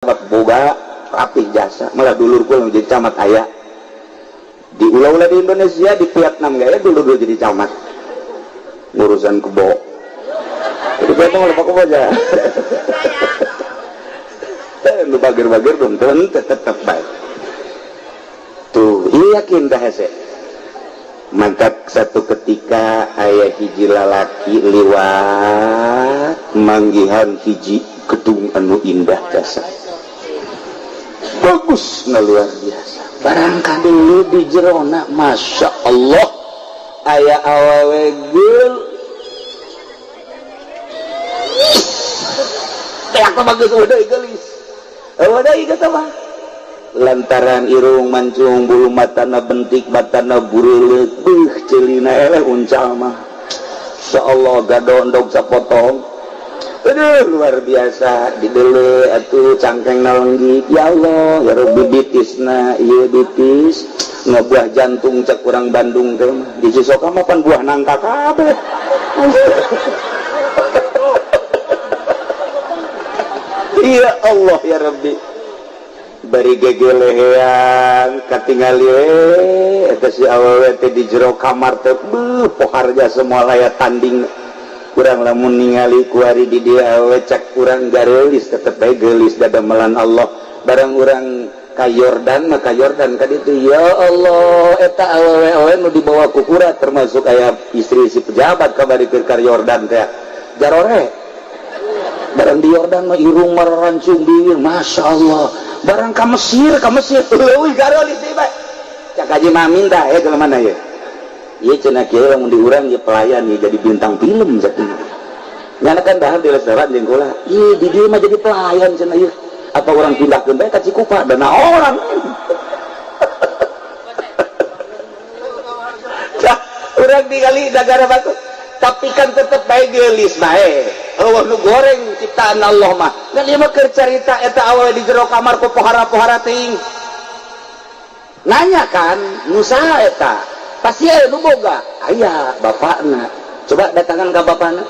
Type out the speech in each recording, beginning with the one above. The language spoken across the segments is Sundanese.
camat boga rapih jasa malah dulur kula jadi camat aya di ulah-ulah di Indonesia di Vietnam gak ya dulur jadi camat urusan kebo jadi Vietnam lupa kebo aja lu bager-bager belum tentu tetap baik tuh iya yakin dah hese mantap satu ketika aya hiji lalaki liwat manggihan hiji gedung anu indah jasa bagus na luar biasa barangkali dulu di jerona Masya Allah aya awewe geul kayak bagus udah gelis udah kata mah lantaran irung mancung bulu matana bentik matana bureuleuh beuh ceulina eleh uncal mah insyaallah gadondog sapotong aduh luar biasa didele atuh cangkengna lenggik ya Allah ya Rabbi bitisna ieu bitis ngabuah jantung cek urang Bandung teh mah di Cisoka mah pan buah nangka kabeh ya Allah ya Rabbi bari gegelehean katingali we eta si awewe teh di jero kamar teh beuh poharja semua laya tanding kurang lamun ningali kuari di dieu awewe cek urang gareulis tetep bae geulis dadamelan Allah barang urang ka Yordan mah ka Yordan ka ditu ya Allah eta awewe nu dibawa ku kura termasuk aya istri si pejabat kabari keur ka Yordan teh jarore barang di Yordan mah irung marancung bibir Masya Allah barang ka Mesir leuwih gareulis deui bae cak haji Mamin tah ya jelema mana ya ieu cenah kieu lamun di urang ieu pelayan ieu jadi bintang film sakieu nyana kan dahar di restoran jeung kula ieu di dieu mah jadi pelayan cenah ieu apa urang pindahkeun bae ka Cikupa dana orang cah urang ningali nagara bagus tapi kan tetep bae geulis bae eueuh nu goreng ciptaan Allah mah ngan ieu mah keur carita eta awewe di jero kamar ku pohara-pohara teuing nanya kan nu saha eta pasti aya nu boga aya bapakna coba datangan ka bapakna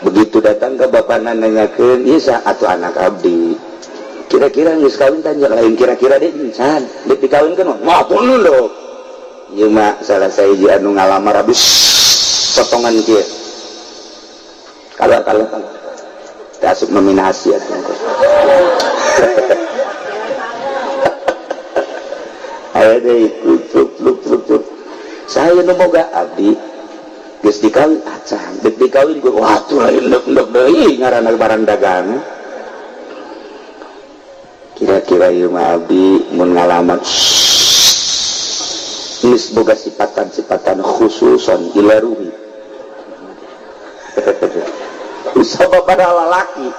begitu datang ka bapakna nanyakeun ieu saha atuh anak abdi kira-kira geus kawin tanya lain kira-kira deui encan deuk dikawinkeun mah pun lho ieu mah salah sahiji anu ngalamar abis potongan kieu kalau teu asup nominasi atuh aya deui truk truk truk truk saya nu boga abdi geus dikawin acan deuk dikawin ku wah tuh lain ndek-ndek deui ngaranna barang dagang kira-kira ieu mah abdi mun ngalamar geus boga sipatan-sipatan khususon ila ruhi sabab para lalaki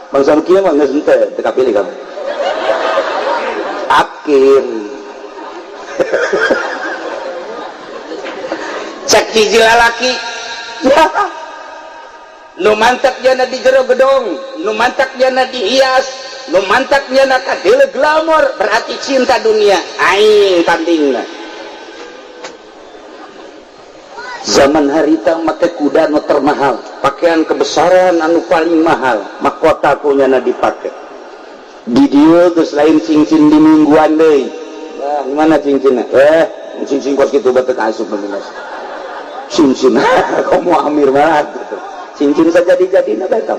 bangsa kieu mah geus henteu teu kapilih kabeh akhir cek hiji lalaki ya nu mantak jana di jero gedong nu mantak jana dihias nu mantak jana kadele glamor berarti cinta dunia aing tandingna zaman harita make kuda nu termahal pakaian kebesaran anu paling mahal mahkota kunyana dipake di dieu geus lain cincin di mingguan deui bah gimana cincinna cincin kos kitu bae teu asup bener cincin kamu amir banget gitu. Cincin saja dijadina bae tah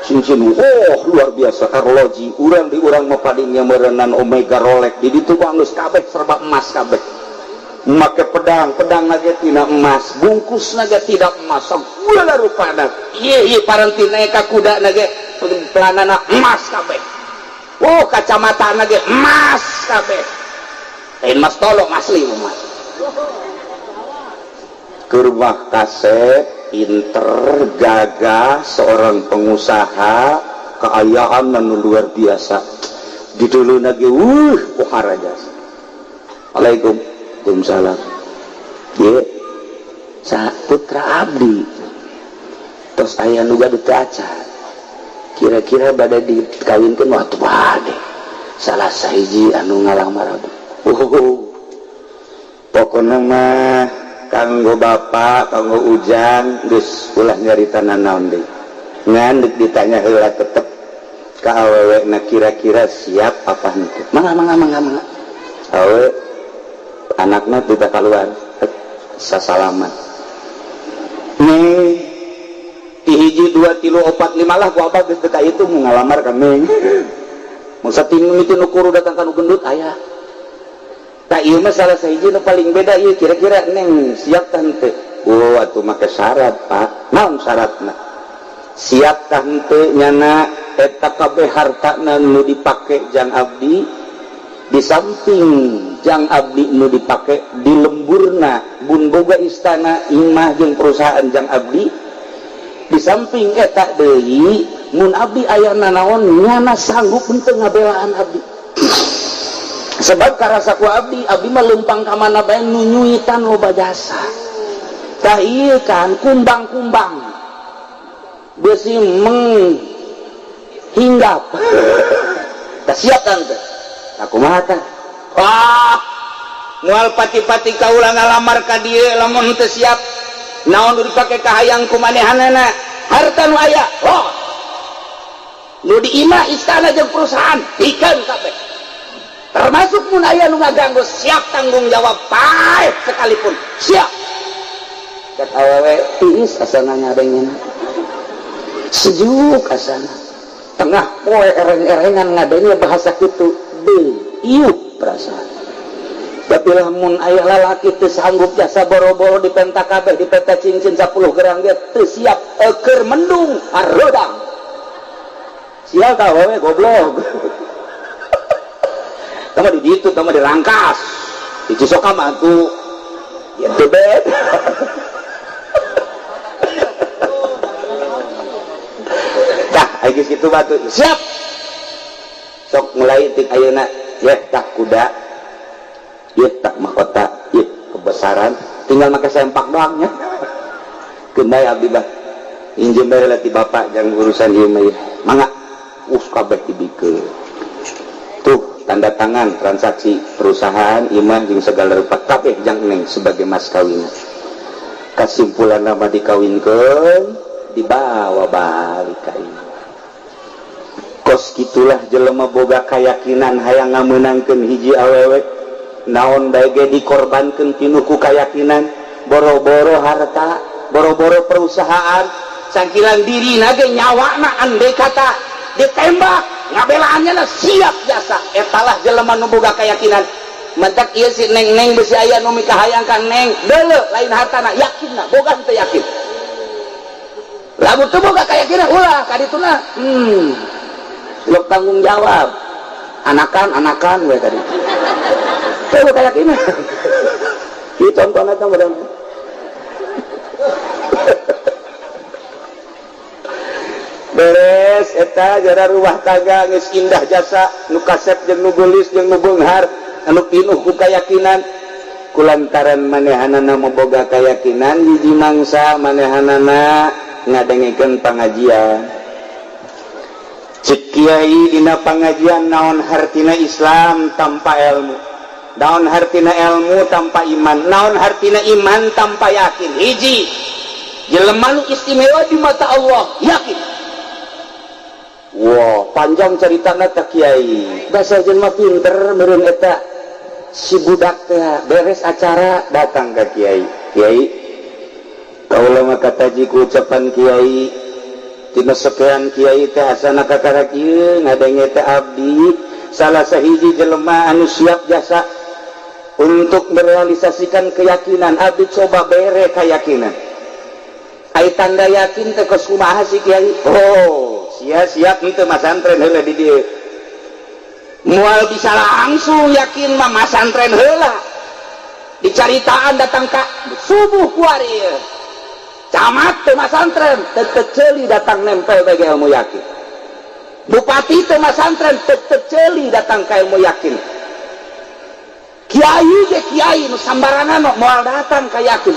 cincin oh luar biasa arloji urang di urang mah palingnya meureunan Omega Rolex di ditu mah geus kabeh serba emas kabeh make pedang pedang lagi tina emas bungkus naga tidak emas segala rupana ieu ieu parantina ka kuda naga pelanana emas kabeh oh kacamata naga emas kabeh lain emas tolong asli emas keur mah kasep pinter gagah seorang pengusaha keayaan anu luar biasa di dulu lagi pohara jasa Waalaikum salam ye sa putra abdi tos aya nu gaduh teu acan kira-kira bade dikawinkeun waktu bade salah sahiji anu ngalamar abdi oh pokona mah kanggo bapak kanggo ujang geus ulah nyarita nanaon deui ngan deuk ditanya heula tetep Cek ka awewe na kira-kira siap apa henteu? Mangga mangga mangga mangga. Awewe anakna tidak keluar sasalaman. Nih hiji 2 3 4 5 lah ku abah geus teu itu mau ngalamar ka Neng. Masa tinu nu kuru datang ka nu gendut aya. Tah ieu mah salah sahiji nu paling beda ieu kira-kira Neng siap tah henteu? Oh atuh make syarat Pak. Naon syaratna? Siap tah henteu nyana eta kabeh hartana nu dipake jang abdi, di samping jang abdi nu dipake di lemburna bun boga istana imah jeung perusahaan jang abdi, di samping eta deui mun abdi aya nanaon nyana sanggup henteu ngabelaan abdi. Sebab karasa ku abdi, abdi mah leumpang ka mana bae nunyuitan loba jasa. Tah ieu kan kumbang-kumbang besi menghinggap. Tah siap kan teh? Aku mah tah. Wah, moal pati-pati kaula ngalamar ka dieu lamun teu siap. Naon nu dipake kahayang ku manehanana? Harta nu aya, oh. Nu di imah istana jeung perusahaan pikeun kabeh. Termasuk mun aya nu ngaganggu siap tanggung jawab paeh sekalipun. Siap. Cek awewe tiis asana ngadengena. Sejuk asana. Tengah poe ereng-erengan ngadenge bahasa kitu. Beuh, iup perasaan. Tapi lamun aya lalaki teu sanggup jasa boro-boro dipenta kabeh, dipenta cincin 10 gram ge teu siap keur mendung hareudang. Sial ka awewe goblok. Tama di ditu, tama dirangkas. Di Cisoka mah tuh ya teu bet. Tah, aya geus kitu batu. Siap. Sok mulai tik ayeuna yeh tah kuda. Yeh tak mahkota, yeh kebesaran, tinggal make sempak doang nya. Keun bae abdi bah. Injem bae heula ti bapak jang urusan ieu mah yeuh. Mangga us kabeh dibikeun. Tuh tanda tangan transaksi perusahaan imah jeung segala rupa kabeh jang Neng sebagai mas kawinna. Kasimpulan nama dikawinkeun dibawa balik ka imah. Kos kitulah jelema boga kayakinan hayang ngameunangkeun hiji awewe. Naon bae ge dikorbankeun pinuh ku kayakinan, boro-boro harta, boro-boro perusahaan, sangkilan dirina ge nyawana andai kata ditembak ngabelaannya lah siap jasa. Etalah jelema nu boga keyakinan. Mentak ieu si neng-neng besi aya nu mikahayang ka neng, deuleu lain hartana, yakinna boga teu yakin. Lamun teu boga keyakinan ulah ka dituna. Lok tanggung jawab. Anakan-anakan we tadi. Teu keyakinan. Ieu contohna teh mudah. Beres eta jara rumah tangga geus indah jasa nu kasep jeung nu geulis jeung nu beunghar anu pinuh ku kayakinan. Kulantaran manehanana boga kayakinan hiji mangsa manehanana ngadengekeun pangajian. Cek kiai dina pangajian naon hartina Islam tanpa ilmu, naon hartina ilmu tanpa iman, naon hartina iman tanpa yakin. Hiji jelema nu istimewa di mata Allah yakin. Wah, panjang ceritana teh kiai. Dasar jelema pinter meureun eta si budak teh beres acara datang ka kiai. Kiai, kaula mah kataji ku ucapan kiai tina sekian kiai teh asana kakara kieu ngadenge teh abdi salah sahiji jelema anu siap jasa untuk merealisasikan keyakinan. Abdi coba bere keyakinan. Ai tanda yakin teh kos kumaha sih kiai? Oh, siap henteu masantren heula di dieu. Moal bisa langsung yakin mah masantren heula. Dicaritaan datang ka subuh kuari ieu. Camat teu masantren teu teu datang nempel bagi ilmu yakin. Bupati teu masantren teu teu datang ka ilmu yakin. Kiai ge kiai nu sambarangan moal datang ka yakin.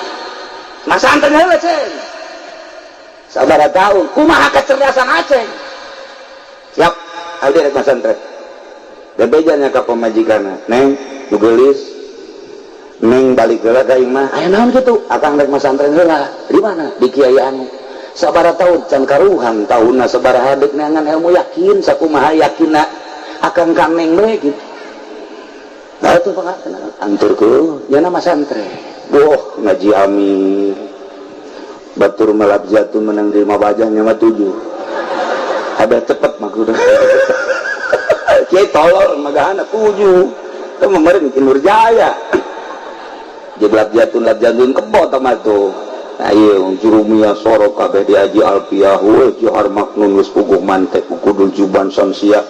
Masantren heula ceng. Sabaraha tahun kumaha kecerdasan Aceh. Siap abdi rek masantren. Bebejanya ka pamajikanna, Neng nu geulis, Neng balik heula ka imah. Aya naon kitu? Akang rek masantren heula. Di mana? Di kiai anu. Sabaraha tahun can karuhan tahunna sabaraha deuk neangan ilmu yakin sakumaha yakinna akang kameng we gitu. Nah itu anturku ya nama santren. Boh ngaji amir batur melap jatuh menang di lima bajahnya mah 7. Ada cepet maksudnya. Kiai tolol magahana 7. Itu meureun ki Nurjaya. Jeblak jatun lap jatun kebo tama tuh. Ayo jurumiyah sorok kabeh diaji alfiyah we johar maknun geus puguh mantek kudul juban samsia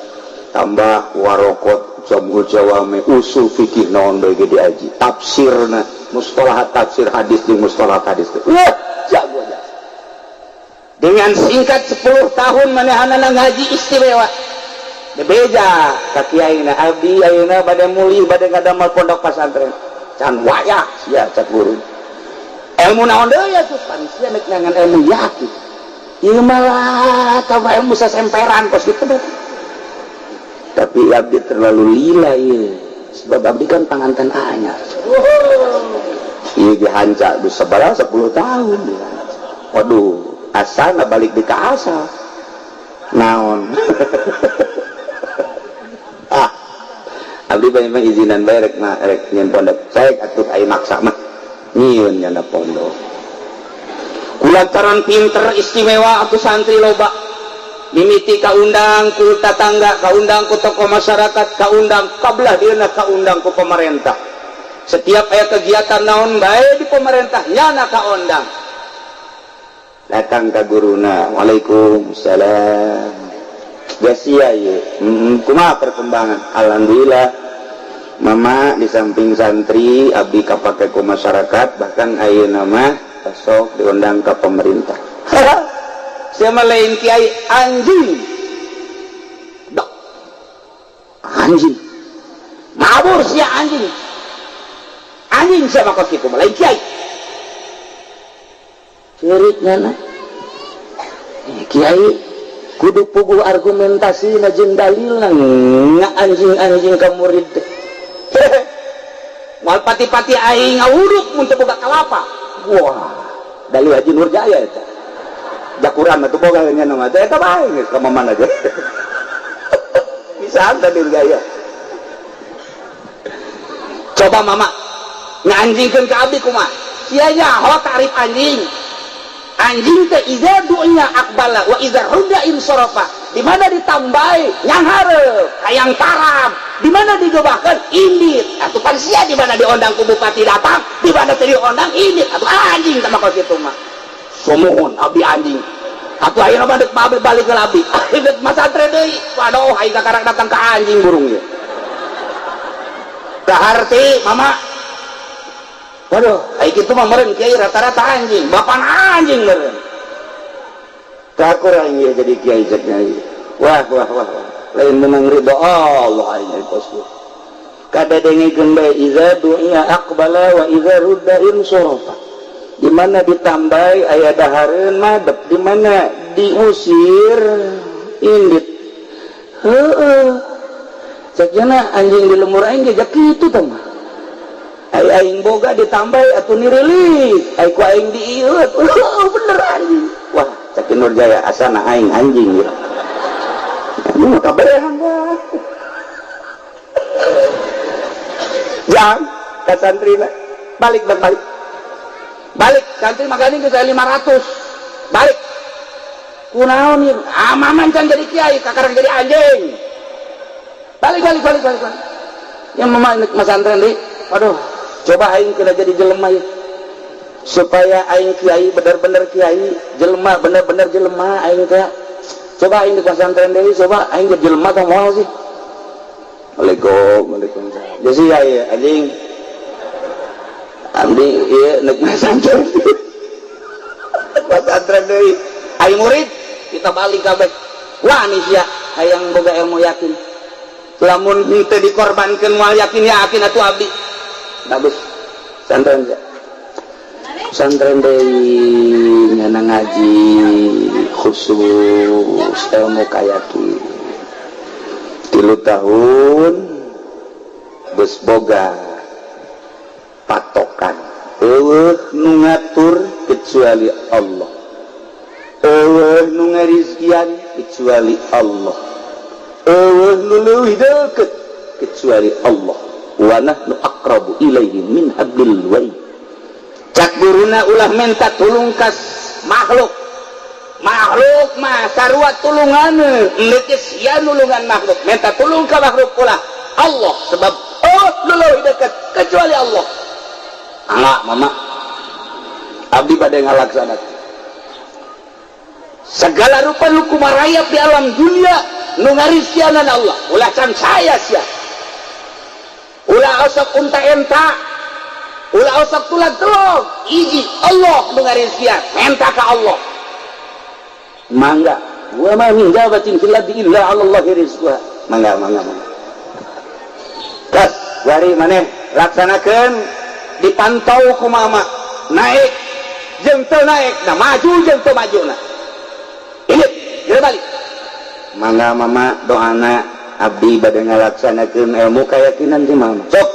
tambah warokot jamul jawame usul fikih naon bae ge diaji tafsirna mustalahat tafsir hadis jeung mustalahat hadis. Wah, jago jasa. Dengan singkat 10 tahun manehanana ngaji istimewa. Bebeja ka kiaina abdi ayeuna bade mulih bade ngadamel pondok pasantren. Can wayah sia cak guru. Ilmu naon deui atuh pan sia nek ngangan ilmu yakin. Ieu malah tambah ilmu sasemperan kos kitu. Tapi abdi terlalu lila ieu. Sebab abdi kan panganten anyar. Ieu dihanca geus sabaraha 10 tahun. Waduh, asana balik di ka asal. Naon? Ah, abdi banyak izinan bae rek mah rek nyieun pondok. Saek atuh ai maksa mah. Nyieun nyana pondok. Kulantaran pinter istimewa atuh santri loba. Mimiti kaundang ku tatangga, kaundang ku tokoh masyarakat, kaundang kabelah dieuna kaundang ku pemerintah. Setiap aya kegiatan naon bae di pemerintah nyana kaundang. Datang ka guruna, waalaikumsalam. Gasia ieu. Kumaha perkembangan? Alhamdulillah. Mama di samping santri abdi kapake ku masyarakat bahkan ayeuna mah sok diundang ka pemerintah. Siapa lain kiai anjing. Dok. Anjing. Mabur sia anjing. Anjing siapa kos kitu lain kiai. Ceritnya na. Kiai kudu puguh argumentasi na jeung dalilna nga anjing-anjing ka murid teh. Moal pati-pati aing ngawuruk mun teu boga kalapa. Wah, dalil Haji Nurjaya eta. Jakuran atuh boga nya nama teh eta bae geus ka mana aja. Bisa anta Nurjaya. Coba mama nganjingkeun ka abdi kumaha? Sia nyaho tarif anjing. Anjing teh iza dunya akbala wa iza rudda insarafa. Di mana ditambahi yang hareup, hayang tarab. Di mana digebahkeun indit. Atuh pan sia di mana diondang ku bupati datang, di mana teu diondang indit. Atuh anjing teh mah kitu mah. Sumuhun abdi anjing. Atuh ayeuna mah deuk balik ke abdi. Deuk masantren deui. Waduh, aing kakarak datang ka anjing burung ieu. Kaharti mama. Waduh, aing kitu mah meureun kiai rata-rata anjing, bapan anjing meureun. Kakur aing ieu jadi kiai cek nyai. Wah wah wah wah. Lain menang ridho Allah aing kos. Kada dengekeun bae iza du'a aqbala wa iza rudda insarafa. Di mana ditambai aya dahareun madep, di mana diusir indit. Heueuh. Cek cenah anjing di lemur aing ge kitu tah mah. Ai aing boga ditambai atuh nirilik, ai ku aing diieu bener anjing. Wah, cek Nurjaya asana aing anjing ieu. Ini kabehan dah. Jang ka santrina balik balik. Balik santri magani geus 500. Balik. Kunaon ieu? Ah, maman can jadi kiai, kakarang jadi anjing. Balik balik balik balik. Balik. Yang mama masantren deui. Waduh, coba aing kena jadi jelema ieu. Supaya aing kiai bener-bener kiai, jelema bener-bener jelema aing teh. Coba aing di pesantren deui, coba aing jadi jelema tah moal sih. Waalaikum, waalaikumsalam. Jadi ya ieu anjing. Abdi ieu nek masantren. Pesantren deui. Aing murid kita balik kabeh. Wah nih sia hayang boga ilmu yakin. Lamun teu dikorbankeun moal yakin yakin atuh abdi. Bagus. Santren sia. Santren deui nyana ngaji khusus ilmu kayakin. 3 tahun geus boga patokan. Eueuh nu ngatur kecuali Allah. Eueuh nu ngarizkian kecuali Allah. Eueuh nu leuwih deukeut kecuali Allah. Wa nahnu aqrabu ilaihi min hablil warid. Cak guruna ulah menta tulung kas makhluk. Makhluk mah sarua tulunganeun, geus sia nulungan makhluk. Menta tulung ka makhluk ulah Allah sebab oh nu leuwih deukeut kecuali Allah. Mangga mama. Abdi bade ngalaksanakeun. Segala rupa nu kumarayap di alam dunia nu ngarizkianan Allah. Ulah can saya sia. Ulah osok unta enta. Ulah osok tulang telog. Iji Allah nu ngarizkian. Menta ka Allah. Mangga. Wa ma min dabatin fil ardi illa 'ala Allahi rizquha. Mangga mangga mangga. Tas bari maneh laksanakeun dipantau ku mama. Naik jeung teu naik, nah maju jeung teu maju nah. Ini geura balik. Mangga mama doana abdi bade ngalaksanakeun ilmu keyakinan ti mama. Sok.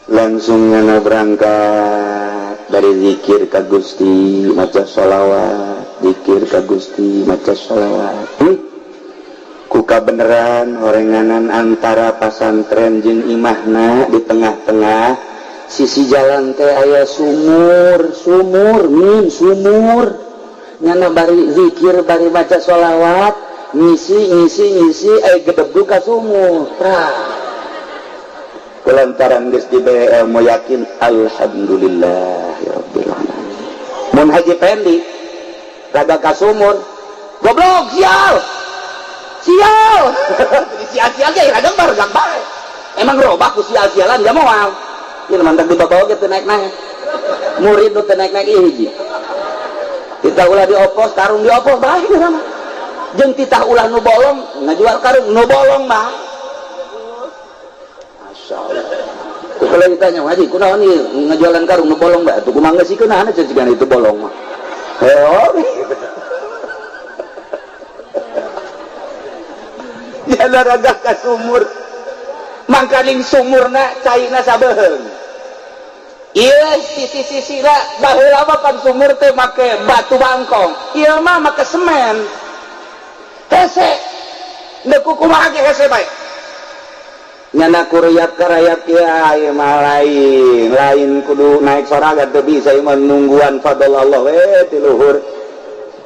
Langsung nyana berangkat dari zikir ka Gusti maca sholawat, zikir ka Gusti maca sholawat. Ku kabeneran horenganan antara pasantren jeung imahna di tengah-tengah sisi jalan teh aya sumur, sumur min sumur. Nyana bari zikir bari maca sholawat, ngisi ngisi ngisi aya gedebuk ka sumur. Tah. Kulantaran geus dibere ilmu yakin alhamdulillahirabbil alamin. Mun Haji Pendi raga ka sumur, goblok sial. Sial. Sial-sial ge raga baregang bae. Emang robah ku sial-sialan ja moal. Ieu mantak dibabawa ge teu naik-naik. Murid nu teu naik-naik ieu hiji. Titah ulah diopos, karung diopos bae geus mah. Jeung titah ulah nu bolong, ngajual karung nu bolong mah. Masya Allah. Kalau ditanya, Haji, kunaon ieu ngajualan karung nu bolong bae? Atuh kumaha geus sikeun anu cicigan itu bolong mah. Heo. Ya raga ka sumur. Mangkaning sumurna caina sabeuheung. Ieu sisi-sisina baheula mah pan sumur teh make batu bangkong. Ieu mah make semen. Hese. Deuk kumaha ge hese bae. Nyana kuruyap karayap ya ieu mah lain, lain kudu naik soraga teu bisa ieu mah nungguan fadl Allah we ti luhur.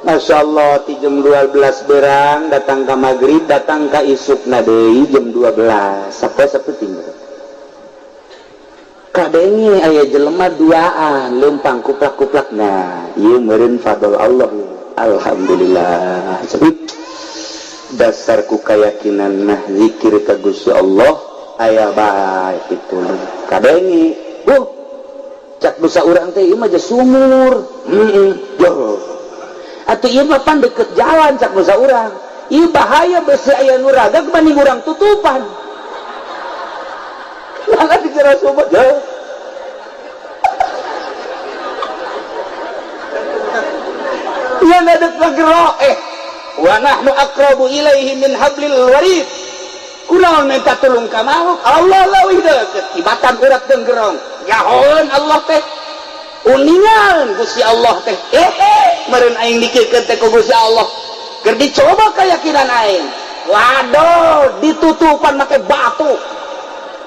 Masya Allah ti jam 12 berang datang ka maghrib datang ka isukna deui jam 12 sampai saeuting. Kadenge aya jelema duaan leumpang kuplak-kuplak nah ieu meureun fadl Allah. Alhamdulillah. Dasar ku kayakinan nah zikir ka Gusti Allah aya bae kitu. Kadenge cak dosa urang teh ieu mah sumur. Heeh. Atuh ieu mah pan deket jalan cak dosa urang. Ieu bahaya besi aya nu ragag mending urang tutupan. Jangan dikira sumur. Ya nadek ngegero wa nahnu aqrabu ilaihi min hablil warid. Kunaon minta tulung ka makhluk? Allah leuwih deukeut tibatan urat denggerong. Nyahoeun Allah teh. Uningan Gusti Allah teh. Meureun aing dikirkeun teh ku Gusti Allah. Keur dicoba keyakinan aing. Waduh, ditutupan make batu.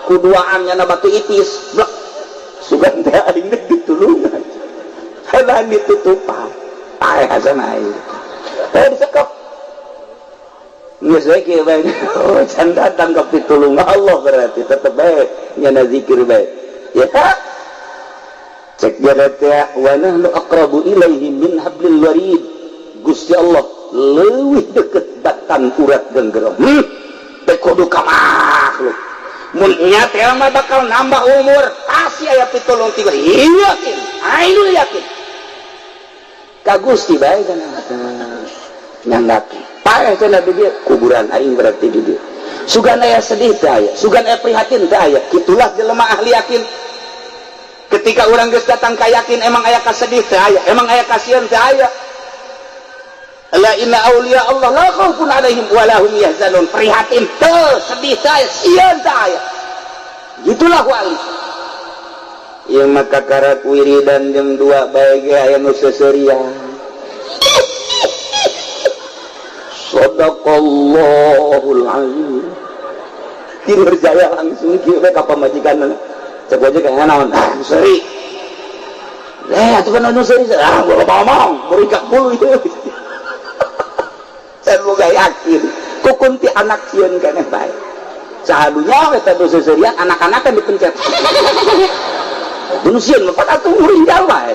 Kuduaan nyana batu ipis. Blek. Sugan teh aing teh ditulungan. Halah ditutupan. Paeh hasan aing. Disekep. Geus we kieu bae. Oh, can datang ka pitulung Allah berarti tetep bae nyana zikir bae. Ya. Cek jarat ya wa nahnu aqrabu ilaihi min hablil warid. Gusti Allah leuwih deukeut batan urat genggerong. Teu kudu ka makhluk. Mun nya teh mah bakal nambah umur, pasti aya pitulung ti Gusti. Yakin, aing yakin. Ka Gusti bae kana. Nyandak. Paeh cenah di dieu kuburan aing berarti di dieu. Sugan aya sedih teh aya, sugan aya prihatin teh aya. Kitulah jelema ahli yakin. Ketika urang geus datang ka yakin emang aya kasedih teh aya, emang aya kasieun teh aya. La inna auliya Allah la khaufun alaihim wa lahum yahzanun. Prihatin teu, sedih teh aya, sieun teh aya. Gitulah wali. Ieu mah kakarak wiridan jeung dua bae ge aya nu seuseurian. Sadaqallahul azim. Tidur jaya langsung kieu we ka pamajikan. Cek aja kayak naon? Ah, seri. Eh, atuh kan anu seri. Ah, gua ngomong, merikak bulu itu. Saya boga yakin. Kukun ti anak sieun keneh bae. Sahadunya eta nu seserian anak-anak kan dipencet. Nu sieun mah atuh muringgal bae.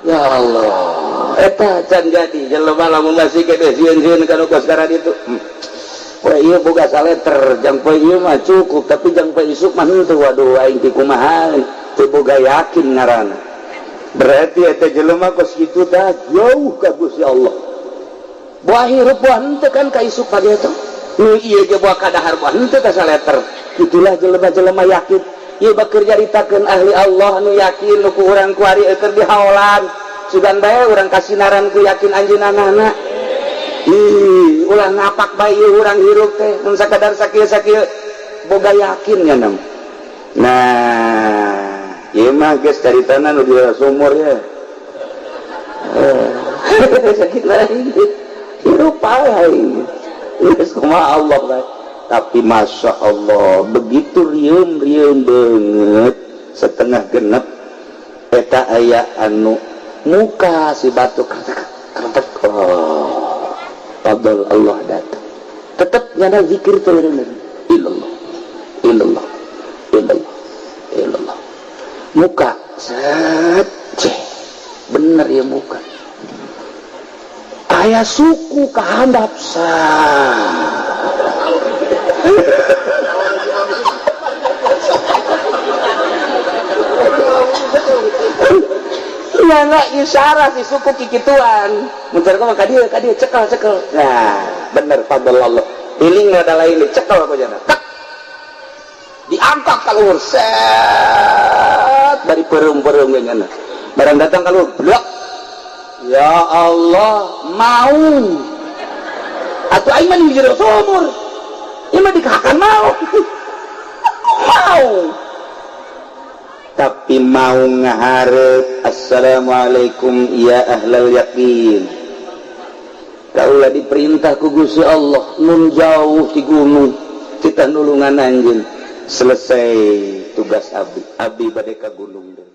Ya Allah, eta can jadi jelema lamun masih kene sieun-sieun kana kos karan itu. Poe ieu boga saleter, jang poe ieu mah cukup, tapi jang poe isuk mah henteu, waduh aing ti kumaha, teu boga yakin ngaranna. Berarti eta jelema kos kitu tah jauh ka Gusti Allah. Buah hirup buah henteu kan ka isuk pagi eta. Nu ieu ge buah kadahar buah henteu ka saleter. Itulah jelema-jelema yakin. Ieu bakeur nyaritakeun ahli Allah nu yakin nu ku urang kuari keur dihaolan. Sugan bae urang kasinaran ku yakin anjeunna. Ih, ulah ngapak bae ieu urang hirup teh mun sakadar sakieu-sakieu boga yakin nya nam. Nah, ieu mah geus caritana nu di sumur ya. Sakit lain. Hirup bae. Geus kumaha Allah bae. Tapi Masya Allah, begitu rieum-rieum banget setengah genep eta aya anu muka si batu kertek, oh, fadl Allah datang. Tetep nyana zikir terus illallah illallah illallah illallah. Muka set ceh bener ya muka. Aya suku kahandap sah. Nyana isyarat si suku kikituan. Muncar mah ka dieu cekel cekel. Nah, bener fadl Allah. Iling rada lain cekel ku jana. Tek. Diangkat ka luhur set dari pereum-pereum ge nyana. Barang datang ka luhur, blok. Ya Allah, mau. Atuh aing mah di jero sumur. Ieu mah dikahakan mau. Mau. Tapi mau ngaharep assalamualaikum ya ahlal yakin. Kaulah diperintah ku Gusti Allah nun jauh di gunung kita nulungan anjeun. Selesai tugas abdi, abdi bade ka gunung deui.